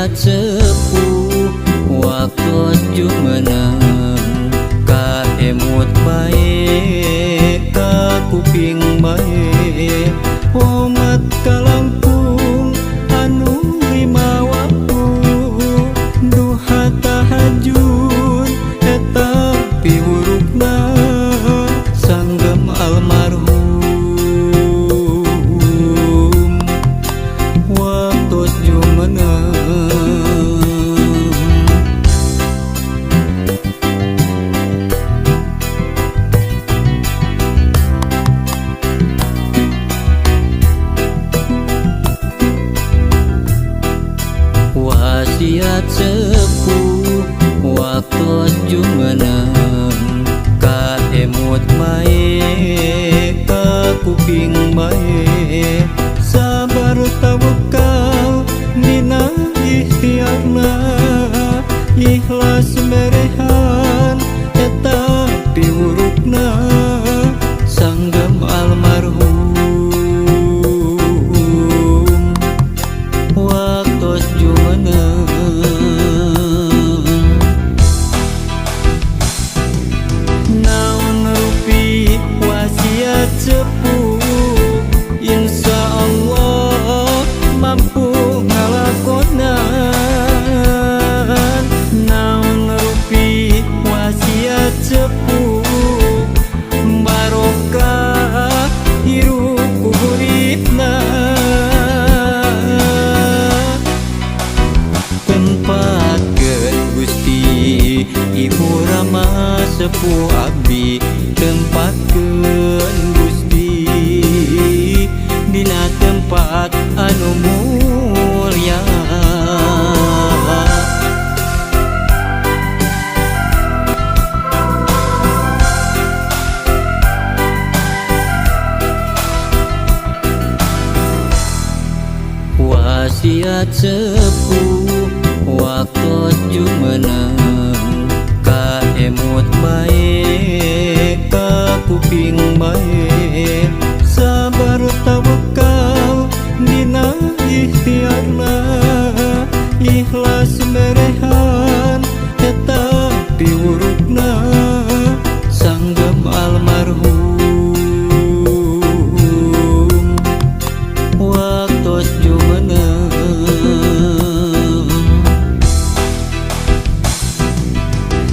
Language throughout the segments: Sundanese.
Wasiat sepuh waktu jumeneng ka emut bae ka kuping bae omat kalangkung anu lima waktu duha tahajud eta piwurukna sanggem almarhum waktu jumeneng. Wasiat sepuh waktu jumeneng ka emut bae ka kuping bae sabar tawakal dina ikhtiarna ikhlas merehan eta piwurukna sanggem almarhum waktu jumeneng. Naon rupi wasiat sepuh insya Allah mampu ngalakonan. Naon rupi wasiat sepuh barokah hirup kuburipna tempatkeun Gusti Ibu Rama sepuh abdi tempatkeun Gusti dina tempat anu mulia. Wasiat sepuh waktu jumeneng ka emut bae ka kuping bae sabar tawakal dina ikhtiarna ikhlas merehan eta piwurukna sanggem almarhum waktu jumeneng.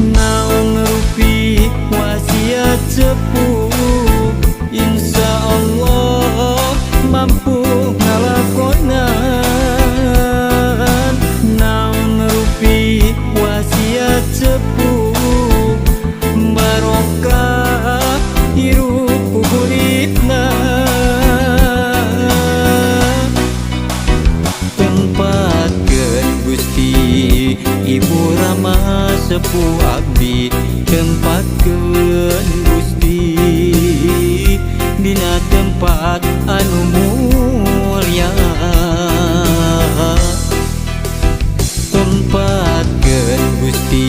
Naon rupi wasiat sepuh insya Allah mampu ngalakonan. Naon rupi wasiat sepuh barokah hirup kuburipna tempatkeun Gusti Ibu Rama sepuh abdi tempatkeun Gusti dina tempat anu mulia tempatkeun Gusti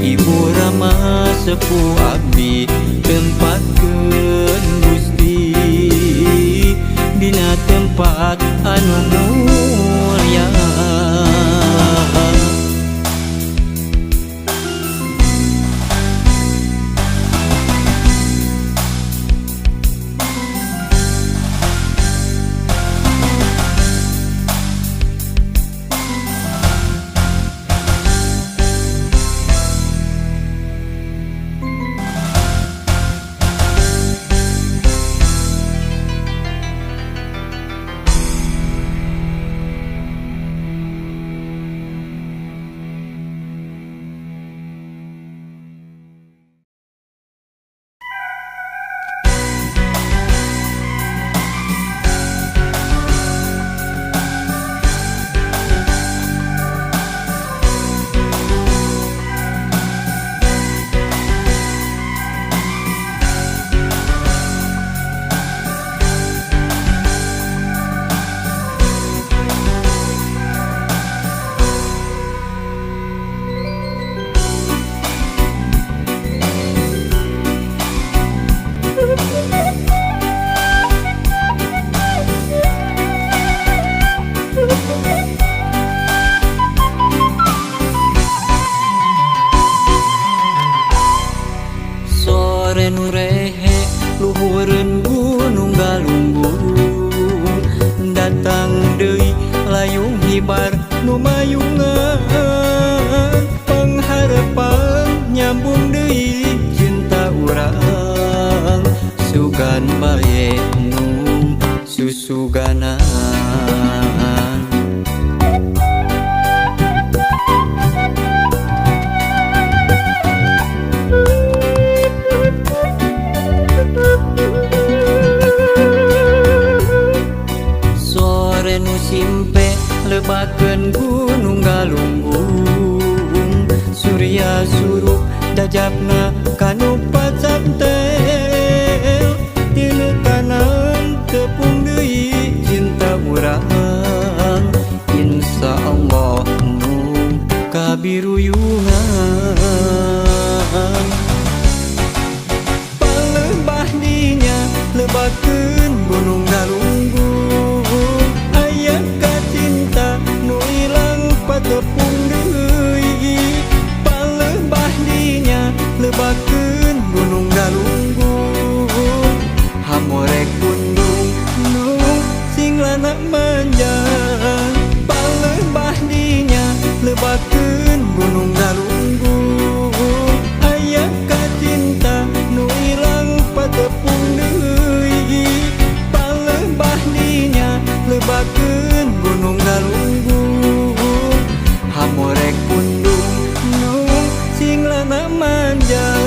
Ibu Rama sepuh abdi tempatkeun Gusti dina tempat anu mulia. nu rehe luhureun gunung galunggung, datang deui layung hibar nu mayungan, pangharepan nyambung deui cinta urang, sugan bae nu susuganan. Sore nu simpe lebakeun gunung galunggung, surya surup dajapna kanu pacantel, tina tanam tepung deui cinta urang, insya Allah nu kabiruyungan. Palebah dinya lebakeun gunung galunggung, aya kacinta nu ilang patepung deui. Palebah dinya lebakeun gunung galunggung, hamorek pundung nu sing lana manjang. Palebah dinya lebakeun gunung galunggung, aya kacinta nu ilang patepung deui. Palebah dinya lebakeun gunung galunggung, hamorek pundung nu sing lana manjang.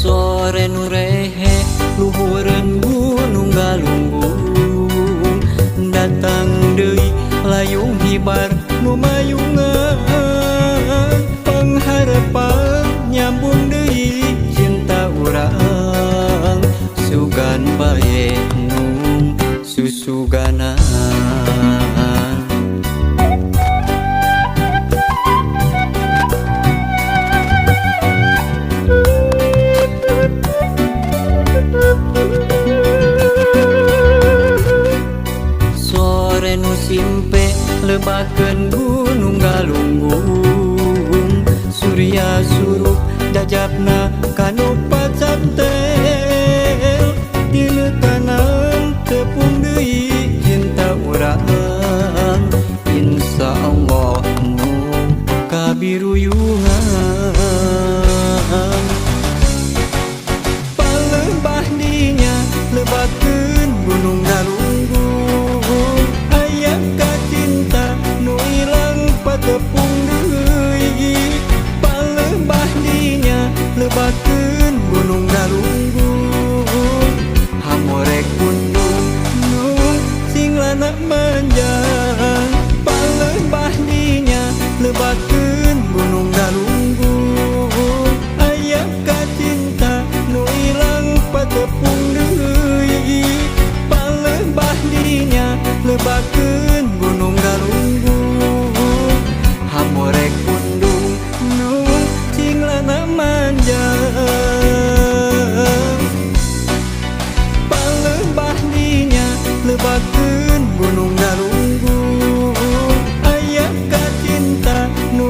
Sore nu rehe luhureun gunung galunggung, datang deui layung hibar nu mayungan, pangharepan nyambung deui cinta urang, sugan bae nu susuganan. Sore nu simpe lebakeun gunung galunggung, surya surup dajapna kanu pacantel, tina tanam tepung deui cinta urang, insya Allah nu kabiruyungan. Palebah dinya lebakeun gunung galunggung, aya kacinta nu ilang patepung deui. Palebah dinya lebakeun gunung galunggung, hamorek pundung nu sing lana manjang. Palebah dinya lebakeun gunung galunggung, aya kacinta nu ilang patepung deui. Palebah dinya lebakeun gunung galunggung, hamorek pundung nu sing lana manjang. Palebah dinya lebakeun gunung galunggung, aya kacinta nu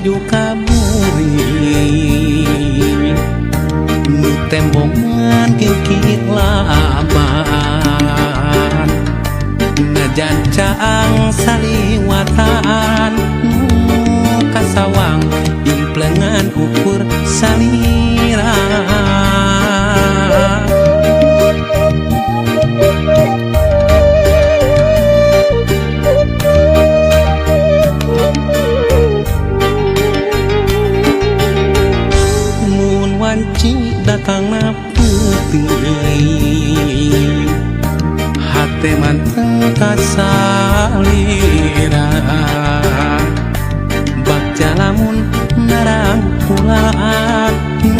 maju ka buri nu tembongan kikit laban najan caang saliwatan nu kasawang implengan ukur salira. Mun wanci datangna peuting hate manteng kasalira bagja lamun narangkulaan nu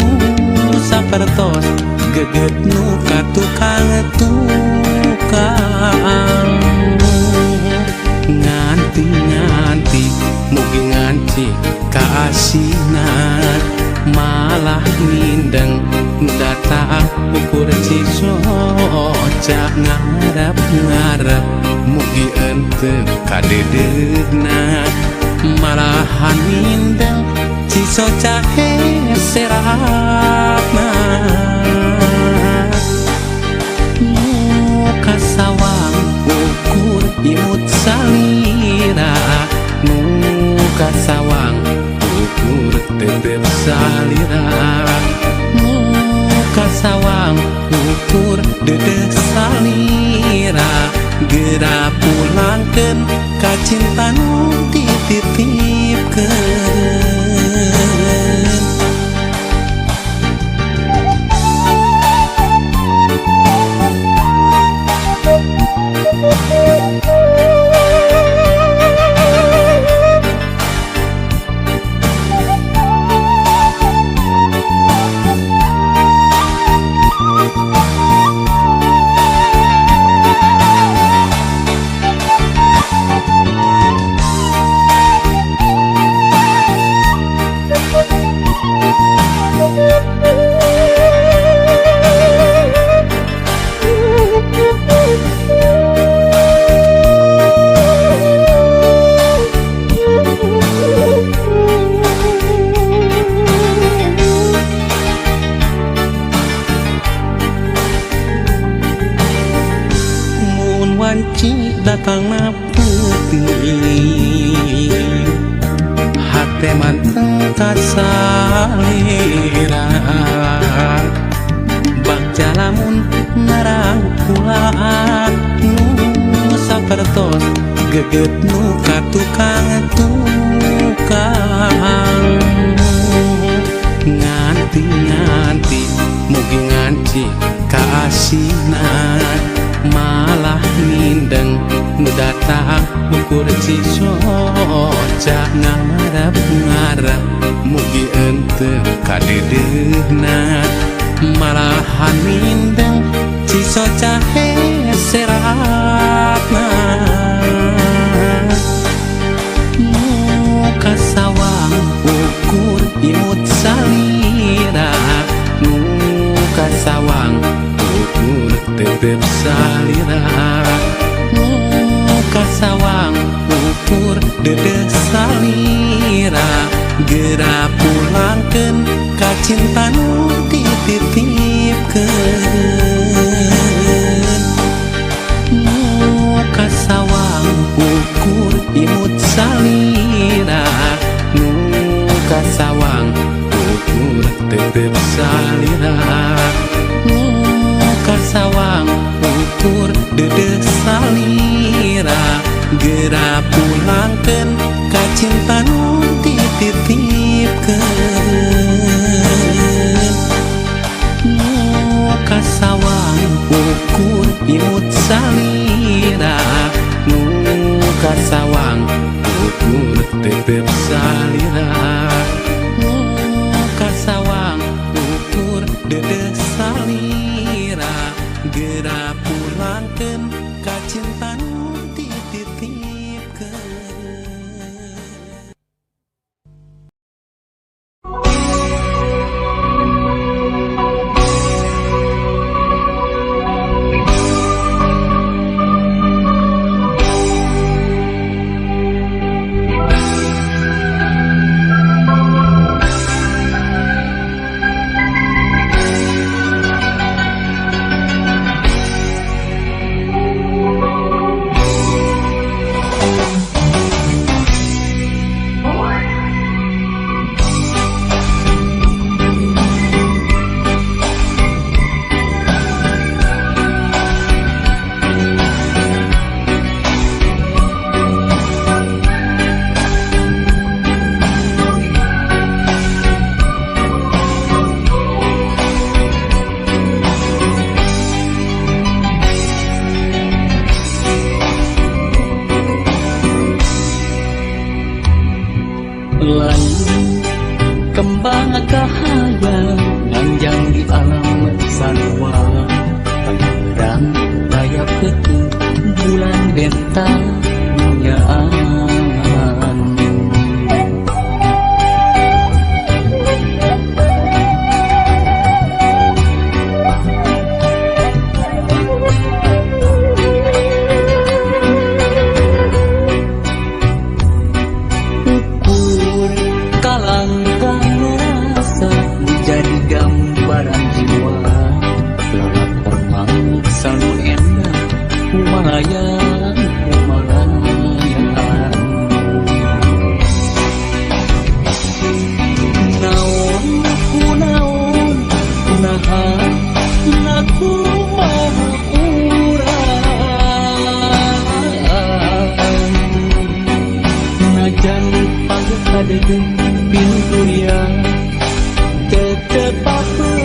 sapertos geget nu ka tukang tukang nganti-nganti mugi nganti kaasinan malah mindeng datang ukur cisoca ngarep-ngarep mugi enteu kadedeuna malahan mindeng cisoca heserapna nu kasawang ukur imut salira nu kasawang ukur tetep salira nu kasawang ukur dedeh salira geura pulangkeun ka cinta nu dititipkeun. Mun wanci datangna peuting hate manteng kasalira bagja lamun narangkulaan nu sapertos geget nu ka tukang tukang nganti-nganti mugi nganti kaasinan malah mindeng nu datang ukur cisoca ngarep-ngarep mugi enteu kadedeuna malahan mindeng cisoca heserapna nu kasawang ukur imut salira nu kasawang ukur tetep salira nu kasawang ukur dedeh salira geura pulangkeun ka cinta nu dititipkeun nu kasawang ukur imut salira nu kasawang ukur tetep salira nu kasawang ukur dedeh salira geura pulangkeun ka cinta nu dititipkeun nu kasawang ukur imut salira nu kasawang ukur tetep salira nu kasawang ukur dedeh salira geura pulangkeun ka cinta nu dititipkeun. Kahayang nganjang di alam sarua, terang daya peuting bulan bentang dunyaan. Ukur kalangkang rasa jadi gambaran jiwa, lalakon mangsa nu endah kumalayang kumalayan. Naon kunaon naha nakumaha urang, najan pagkadede pinuturia tetep papegang.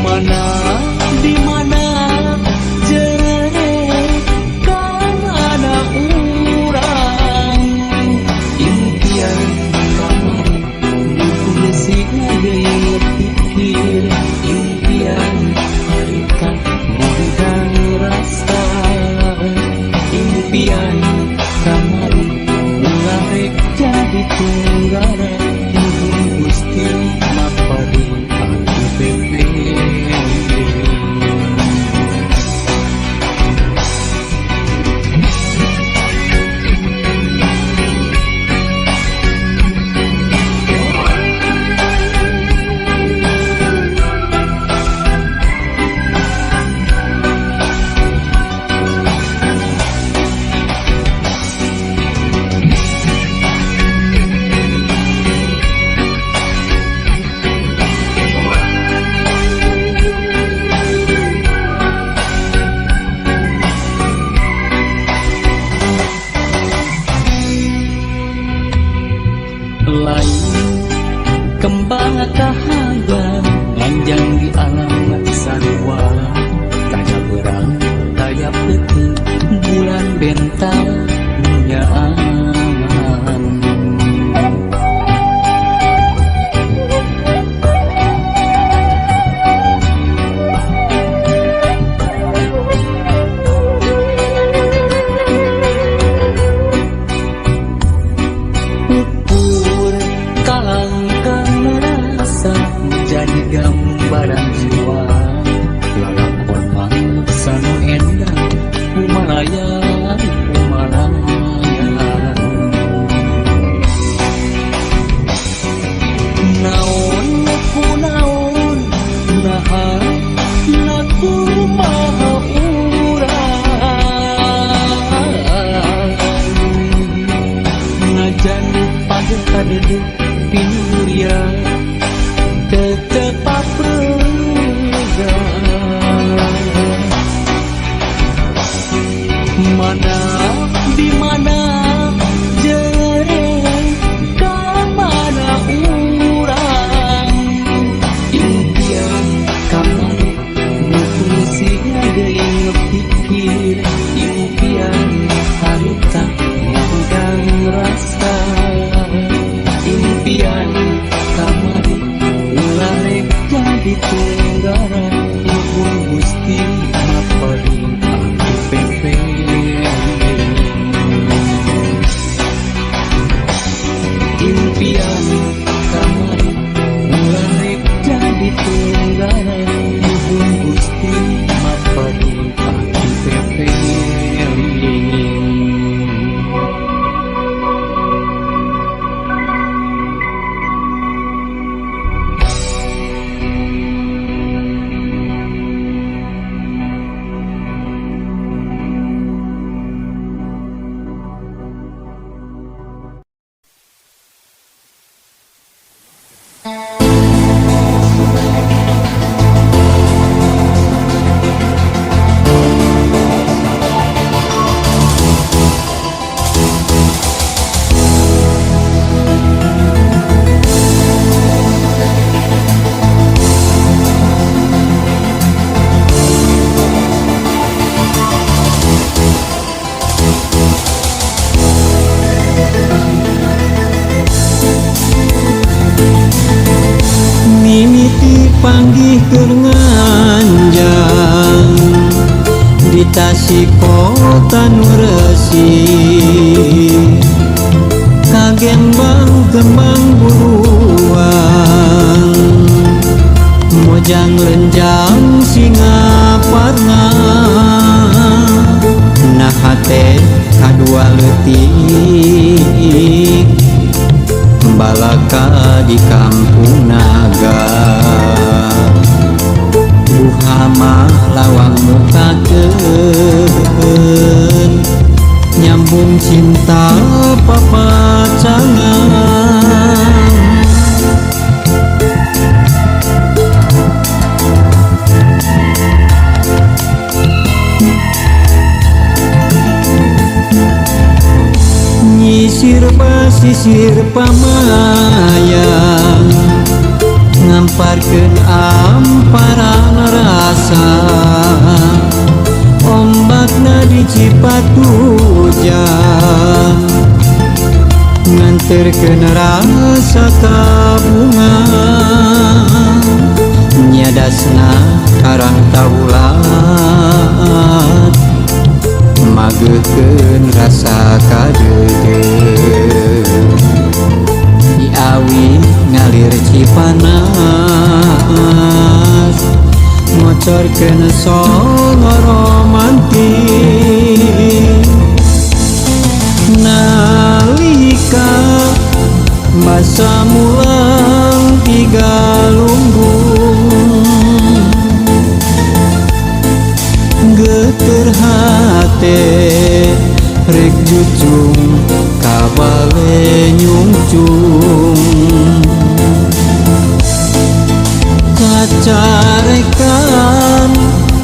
Mana di mana jerekan anak urang, impian kamari ditulis deui pikir, impian harita ngundang rasa, impian kamari ulah rek jadi tunggara, nuhun Gusti maparin aku pepe. Lain kembang kahayang nganjang di alam sarua, daya berang daya peuting bulan bentang dunyaan. Ukur kalangkang rasa jadi gambaran jiwa, lalakon mangsa nu endah kumalayang kumalayan. Naon kunaon naha nakumaha urang, najan pagkadede pinuria tetep papregang. Mana di mana jerekan mana urang, impian kamari nutulis deui pikir, impian harita ngundang rasa, impian kamari ulah rek jadi tunggara, nuhun Gusti maparin aku pepe. Impian kamari ulah rek jadi tunggara, nuhun Gusti maparin aku pepe. keur nganjang di Tasik kota nu resik kagembang kembang buruan mojang lenjang singaparna nah hate kadua leutik balaka di kampung naga buhama lawang mukakeun nyambung cinta papacangan. Nyisir pasisir pamayang ngamparkeun amparan rasa ombakna di Cipatujah nganterkeun rasa kabunga nyadasna karang taulat mageukeun rasa kadeudeuh di awi ngalir Cipanas ngocorkeun songo romantis nalika basa mulang tiga lumbung geter hate rek jucung kabale nyungcung kacarekan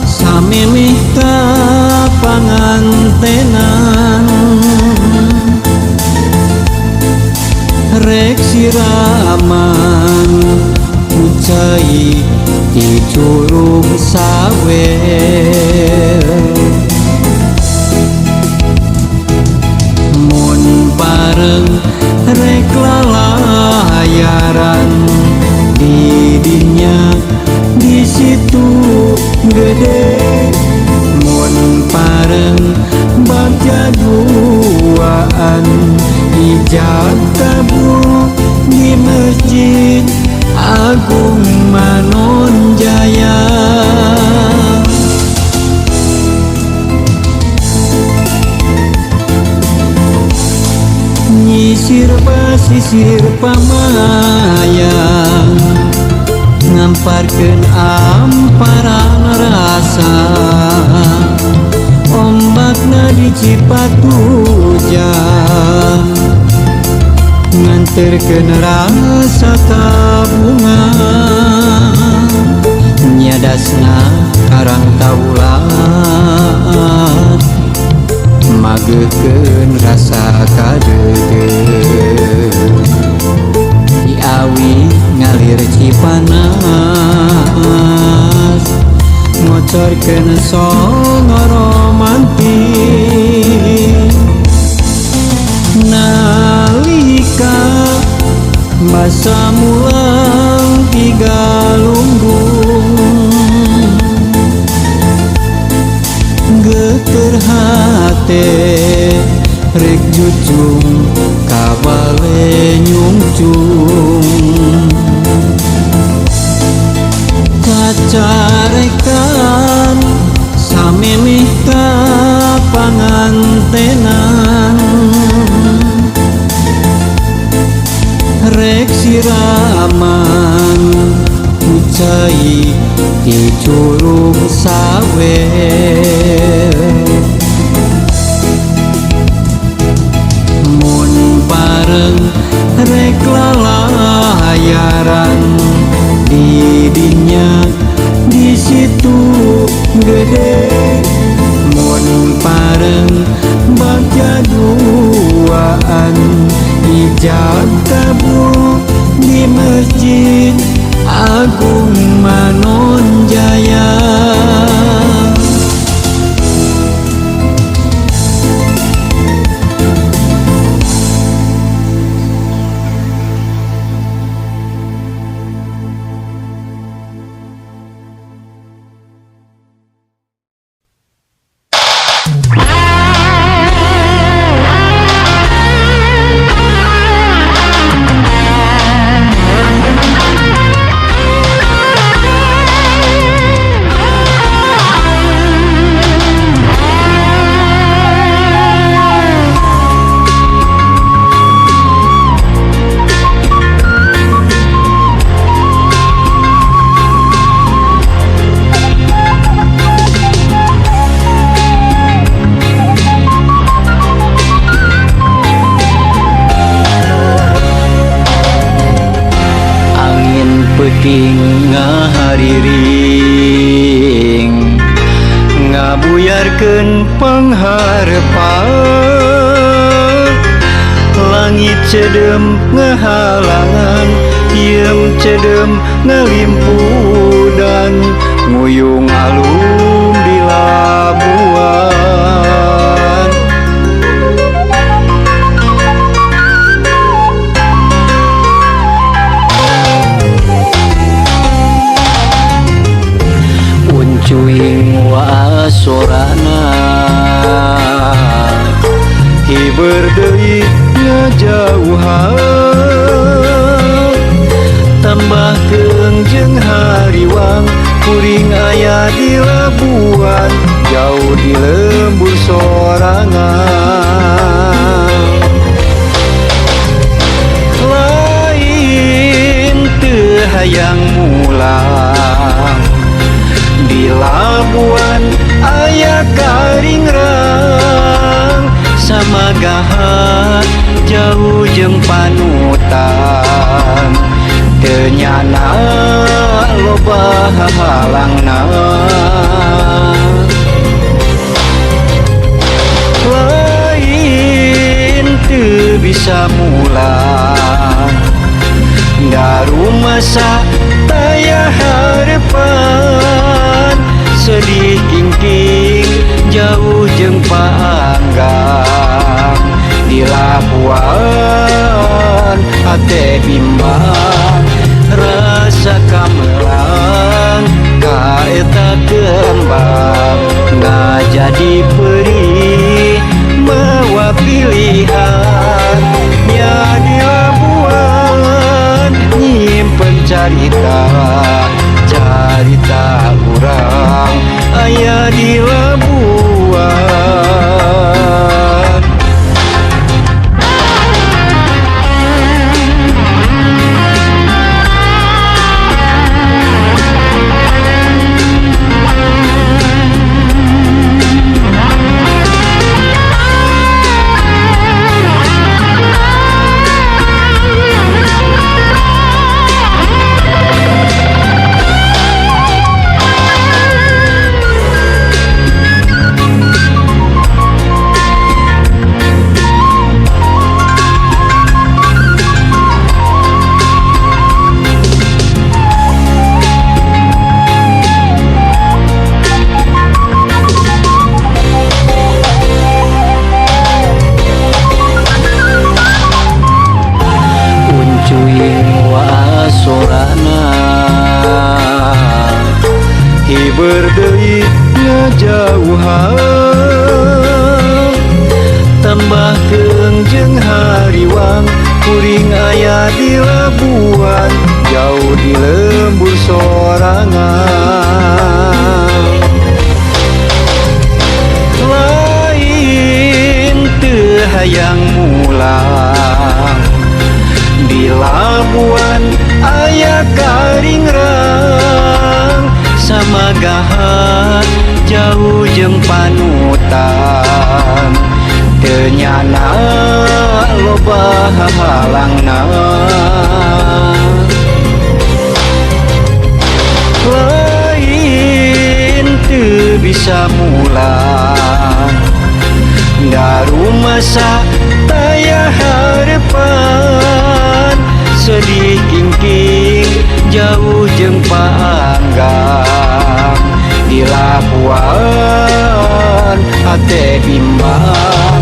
samemeh ka pangantenan rek siraman ku cai ti curug sawer mun bareng rek lalayaran di dinya di situ gede mun bareng bagja duaan ijab kabul di Masjid Agung Manonjaya. Nyisir pasisir pamayang ngamparkeun amparan rasa ombakna di Cipatujah nganterkeun rasa kabunga nyadasna karang taulat mageukeun rasa kadeudeuh di awi ngalir Cipanas ngocorkeun songo romantis nalika basa mulang tiga lumbung geter hate rek jucung kabale nyungcung kacarekan samemeh ka pangantenan rek siraman ku cai ti curug sawer mun bareng rek lalayaran di dinya di situ gede mun bareng bagja duaan ijab kabul di Masjid Agung Manonjaya. Buyarkeun pangharepan, langit cedem ngehalangan, iem cedem ngelimpudan, nguyung alum di Labuan. Uncuing wasorana hiber deui ngajauhan, tambah keung jeung hariwang, kuring aya di Labuan, jauh di lembur sorangan. Lain teu hayang mulang, di Labuan aya karingrang, samagahan jauh jeung panutan, teu nyana loba hahalangna. Lain teu bisa mulang, darumasa taya harepan, sedih kingking jauh jeung paanggang, di Labuan hate bimbang, rasa kamelang ka eta kembang, ngajadi perih mawa pilihan, nya di Labuan nyimpen carita, carita urang aya di Labuan. Uncuing wasorana hiber deui ngajauhan, tambah keung jeung hariwang, kuring aya di Labuan, jauh di lembur sorangan. Lain teu hayang mulang, di Labuan aya karingrang, samagahan jauh jeung panutan, teu nyana loba hahalangna. Lain teu bisa mulang, darumasa taya harepan, sedih kingking jauh jeung paanggang, di Labuan hate bimbang,